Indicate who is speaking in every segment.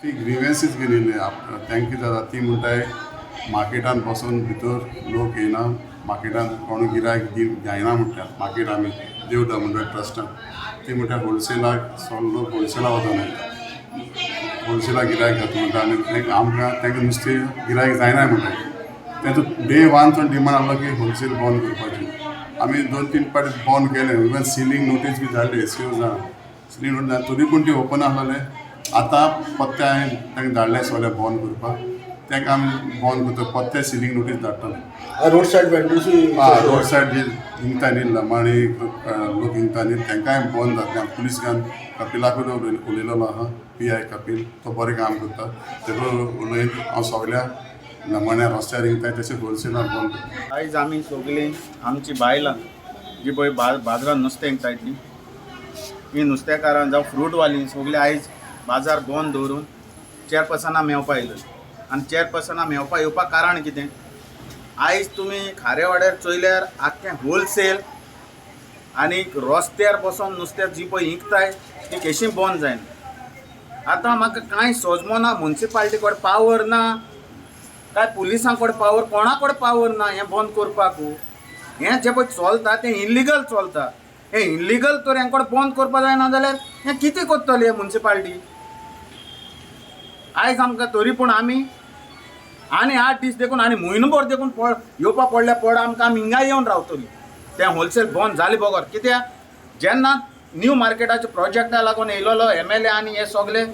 Speaker 1: ती ग्रिवेन्सीस घेयलेली तांकां कितें जाता, ती म्हणटाय मार्केटान बसून भितर लोक येयना, मार्केटान कोण गिरायक जायना म्हणटात. मार्केट आमी देव दामोदर ट्रस्टान ती म्हणटा होलसेलाक सगलो लोक होलसेला वचोन वयता, होलसेलाक गिरायक जाता म्हणटा आनी तांकां आमकां तांकां नुस्तें गिरायक जायना म्हणटा. तेंचो डे वानचो डिमांड आहलो की होलसेल बंद करपाची. आमी 2-3 फावटी बंद केलें, इवन सिलींग नोटीस बी धाडली, एस सी ओ जाण सिलींग नोटीस धाडली, तरी पूण ती ओपन आहलेलें. आतां पत्ते हांवें तांकां धाडले सगळे बंद करपाक, तांकां आमी बंद करता, पत्ते सिलींग नोटीस धाडटले.
Speaker 2: रोड सायड वेंडर्सूय?
Speaker 1: हय, रोड सायड जे हिंगता न्ही, लमाणी लोक हिंगता न्ही, तांकांय बंद जातलें. पुलीस घेवन कपिलाकूय उलयलेलो आहा, पी I Kapil, तो बरें काम करता, तेका उलयन हांव सगळ्या लमाण्या रस्त्यार हिंगता तशें होलसेलाक बंद करता.
Speaker 3: आयज आमी सगलीं आमची बायलां जी पळय बाजारान नुस्तें विकताय ती ही नुस्तेकारां जावं फ्रूटवालीं सगलीं आयज बाजार बंद दवरून चेअरपर्सना मेवपा येयले. आनी चेअरपर्सना मेवपा येवपाक कारण कितें, आयज तुमी खारेवाड्यार चोयल्यार आख्खें होलसेल आनी रस्त्यार बसोन नुस्तें जी पळय विकताय ती केशी बंद जायना. आतां म्हाका कांय सोजमना, मुन्सिपाल्टी कडेन पावर ना काय पुलिसां कडेन पावर, कोणा कडेन पावर ना हें बंद करपाक. हें जें पळय चलता तें इल्लिगल चलता, हें इल्लिगल तर हें कडेन बंद करपा जायना जाल्यार हें कितें करतली हें मुन्सिपाल्टी? आयज आमकां तरी पूण आमी आनी 8 दीस देखून आनी म्हयनो भर देखून पड येवपा पडल्या पड आमकां, आमी हिंगा येवन रावतली तें होलसेल बंद जालें बगर. कित्याक जेन्ना न्यू मार्केटाच्या प्रोजेक्टा लागून येयलेलो एमएलए आनी हे सगले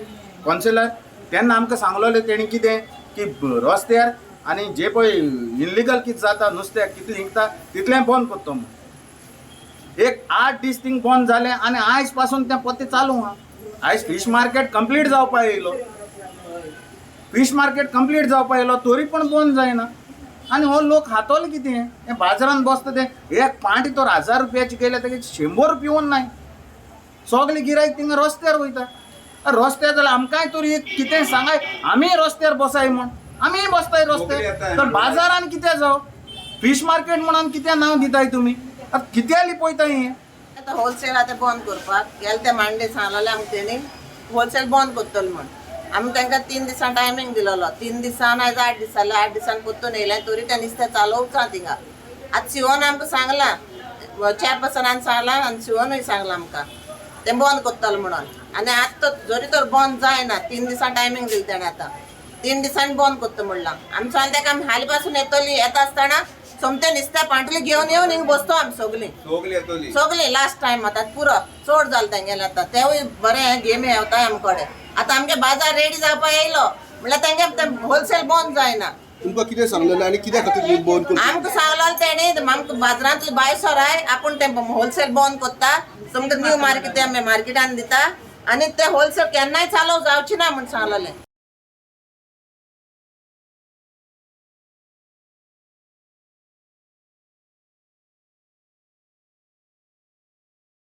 Speaker 3: कौन्सिलर, तेन्ना आमकां सांगलेलें तेणी कितें की रस्त्यार आनी जे पळय इल्लिगल कितें जाता नुस्त्याक कितलें विकता तितलें बंद करता म्हूण. एक 8 दीस थिंग बंद जालें आनी आयज पासून तें पत्ते चालू आहा. आयज फीश मार्केट कंप्लीट जावपा येयलो, फीश मार्केट कंप्लीट जावपा येयलो तरी पूण बंद जायना. आनी हो लोक खातलो कितें? हें बाजारान बसता तें एक पांटी तर 1000 रुपयाची गेल्या, तेगे 100 रुपया नाय. सगळे गिरायक थिंगा रस्त्यार वयता. रस्त्यार जाल्यार आमकांय तरी एक कितें सांगाय, आमीय रस्त्यार बसाय म्हण, आमीय बसताय रस्त्यार, तर बाजारान कितें जावं? फीश मार्केट म्हणून कितें नांव दिताय तुमी? आतां कित्या लिपयताय हें?
Speaker 4: आतां होलसेल आतां बंद करपाक गेले ते मांडे सांगलेले आमकां, तेणी होलसेल बंद करतले म्हण. आमी तांकां 3 दिसां टायमींग दिलेलो, 3 दिसान आयज 8 दीस जाले, 8 दिसान परतून येयलें तरी तें नुस्तें चालोवच थिंगा. आतां सिवोन आमकां सांगलां, चेअरपर्सनान सांगलां आनी सिवोनूय सांगलां आमकां तें बंद करतलें म्हणून. आनी आतां जरी तर बंद जायना, 3 दिसां टायमींग दिलें तेणें, आतां 3 दिसांनी बंद करता म्हणलां. आमी सांगलें ताका आमी हालीं पासून येतली, येता आसतना सोमतें नुस्त्या पांटली घेवन येवन हिंगा बसतो आमी सगलीं.
Speaker 5: सगलीं येतली.
Speaker 4: सगलीं लास्ट टायम आतां पुरो, चड जालें तेंगेलें. आतां तेवूय बरें गेमी येवताय आमचे कडेन. आतां आमगे बाजार रेडी जावपा येयलो म्हणल्यार तेंगे तें होलसेल बंद जायना.
Speaker 2: तुमकां कितें सांगलेलें आनी कित्या खातीर बंद करता?
Speaker 4: आमकां सांगलेलें तेणी, आमकां बाजारांतली बाय सोराय आपूण तें होलसेल बंद करता, तुमकां न्यू मार्केट आमी मार्केटान दिता आनी तें होलसेल केन्नाय चालू जावची ना म्हूण सांगलेलें.